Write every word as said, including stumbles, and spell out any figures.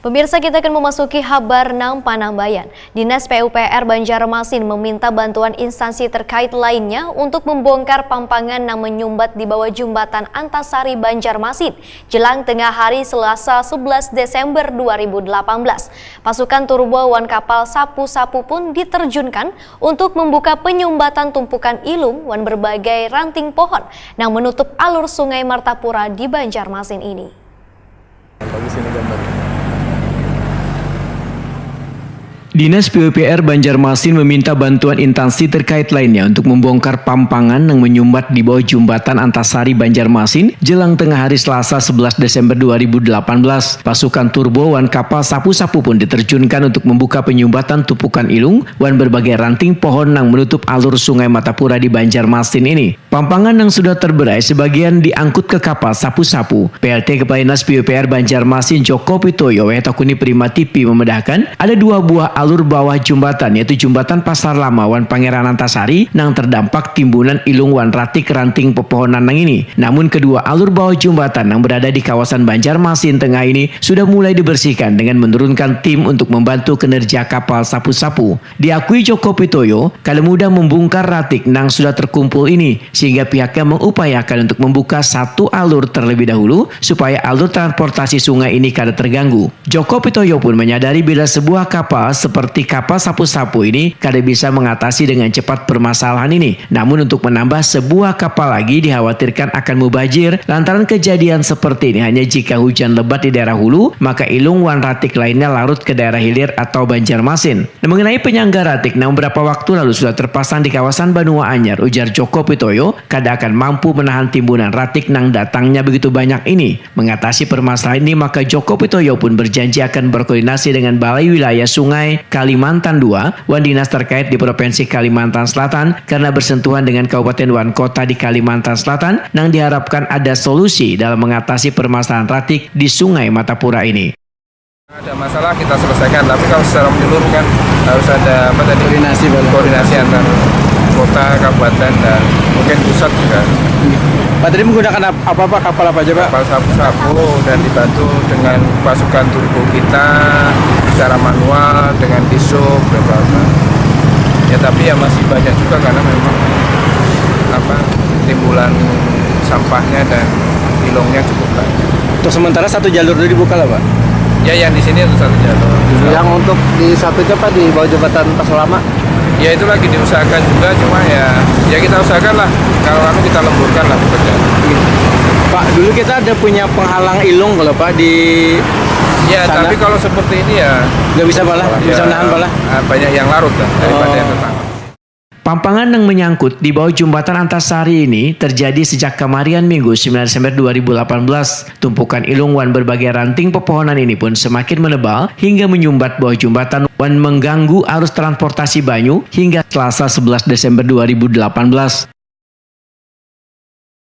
Pemirsa, kita akan memasuki habar nang panambayan. Dinas P U P R Banjarmasin meminta bantuan instansi terkait lainnya untuk membongkar pampangan nang menyumbat di bawah jembatan Antasari Banjarmasin jelang tengah hari Selasa sebelas Desember dua ribu delapan belas. Pasukan turbo wan kapal sapu-sapu pun diterjunkan untuk membuka penyumbatan tumpukan ilung wan berbagai ranting pohon nang menutup alur Sungai Martapura di Banjarmasin ini. Bagus ini gambarnya. Dinas P U P R Banjarmasin meminta bantuan instansi terkait lainnya untuk membongkar pampangan yang menyumbat di bawah jembatan Antasari Banjarmasin jelang tengah hari Selasa sebelas Desember dua ribu delapan belas. Pasukan turbo wan kapal sapu-sapu pun diterjunkan untuk membuka penyumbatan tupukan ilung wan berbagai ranting pohon yang menutup alur Sungai Martapura di Banjarmasin ini. Pampangan yang sudah terberai sebagian diangkut ke kapal sapu-sapu. P L T Kepala Dinas P U P R Banjarmasin Joko Pitoyo wayah takuni Prima T V memedahkan, ada dua buah alur bawah jembatan, yaitu Jembatan Pasar Lama wan Pangeran Antasari nang terdampak timbunan ilung wan ratik ranting pepohonan nang ini. Namun kedua alur bawah jembatan yang berada di kawasan Banjarmasin Tengah ini sudah mulai dibersihkan dengan menurunkan tim untuk membantu kinerja kapal sapu-sapu. Diakui Joko Pitoyo, kada mudah membungkar ratik nang sudah terkumpul ini, sehingga pihaknya mengupayakan untuk membuka satu alur terlebih dahulu supaya alur transportasi sungai ini kada terganggu. Joko Pitoyo pun menyadari bila sebuah kapal seperti kapal sapu-sapu ini kada bisa mengatasi dengan cepat permasalahan ini. Namun untuk menambah sebuah kapal lagi dikhawatirkan akan mubajir lantaran kejadian seperti ini hanya jika hujan lebat di daerah hulu, maka ilung wan ratik lainnya larut ke daerah hilir atau Banjarmasin. Nah, mengenai penyangga ratik nang beberapa waktu lalu sudah terpasang di kawasan Banua Anyar, ujar Joko Pitoyo, kada akan mampu menahan timbunan ratik nang datangnya begitu banyak ini. Mengatasi permasalahan ini, maka Joko Pitoyo pun berjanji akan berkoordinasi dengan Balai Wilayah Sungai Kalimantan dua wan dinas terkait di Provinsi Kalimantan Selatan karena bersentuhan dengan kabupaten wan kota di Kalimantan Selatan nang diharapkan ada solusi dalam mengatasi permasalahan ratik di Sungai Martapura ini. Ada masalah kita selesaikan, tapi kalau secara menyeluruh kan harus ada apa tadi koordinasi bala. Koordinasi antar kota, kabupaten dan mungkin pusat juga. Pak tadi menggunakan apa apa kapal apa aja Pak? Kapal sapu-sapu dan dibantu dengan pasukan turbo kita secara manual dengan disub beberapa. Ya tapi ya masih banyak juga karena memang apa timbulan sampahnya dan ilungnya cukup banyak. Untuk sementara satu jalur dulu dibuka lah Pak? Ya yang di sini untuk satu jalur. Yang untuk di satunya Pak di bawah jembatan Pasar Lama? Ya itu lagi diusahakan juga, cuma ya ya kita usahakan lah kalau anu kita lemburkan lah pekerjaan. Pak dulu kita ada punya penghalang ilung kalau Pak di Ya sana. Tapi kalau seperti ini ya Nggak bisa Pak lah, ya, bisa menahan Pak lah. ah, banyak yang larut lah daripada Oh. yang tertangkap. Pampangan yang menyangkut di bawah jembatan Antasari ini terjadi sejak kamarian Minggu sembilan Desember dua ribu delapan belas. Tumpukan ilung wan berbagai ranting pepohonan ini pun semakin menebal hingga menyumbat bawah jembatan wan mengganggu arus transportasi banyu hingga Selasa sebelas Desember dua ribu delapan belas.